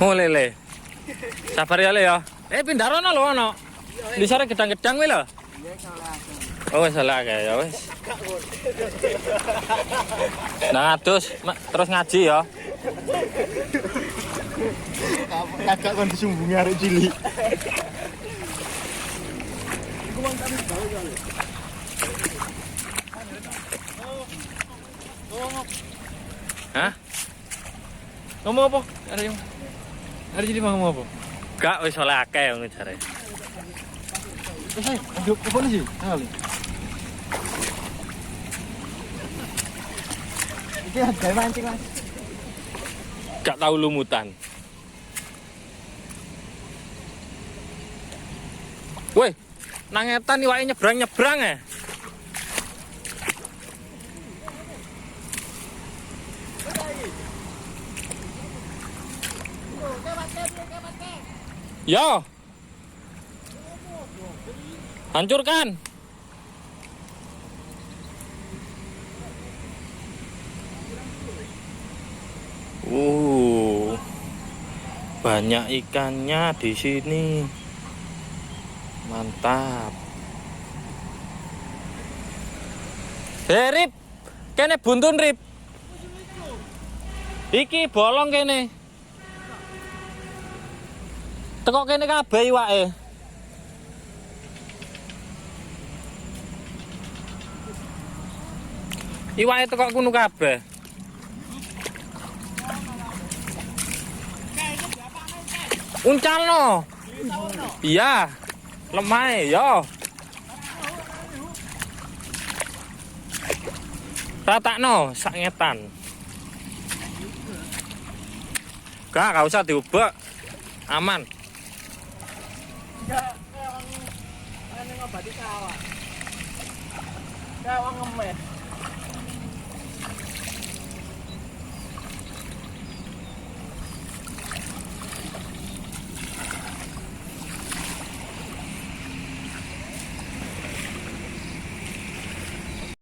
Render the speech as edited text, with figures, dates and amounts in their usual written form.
Oh lele. Sabar ya le ya. Eh pindah rono lho ono. Di sore gedang-gedang kuwi lho. Oh wis salah kae ya wis. Nah, terus terus ngaji ya. Kagak kon disumbungi arek cilik. Hah? Ngomong apa? Ada yang Ada jadi mau ngomong apa? Gak wis oleh akeh ngono jare. Wis ayo, ayo ke polisi. Kali. Iki gawe mancing, Mas. Gak tau lumutan. Woi, nang etan iwake nyebrang-nyebrang eh. Yo. Hancurkan. Uh. Banyak ikannya di sini. Mantap. Eh, Rip. Kene buntun, Rip. Iki bolong kene. Teko kene kabeh iwake. Iwake teko kono kabeh. Uncalno. Iya. Lemahe yo. Ratakno sak ngetan. Gak usah diubek. Aman. Enggak, kayak wong ngobati sawah. Kayak wong ngemes.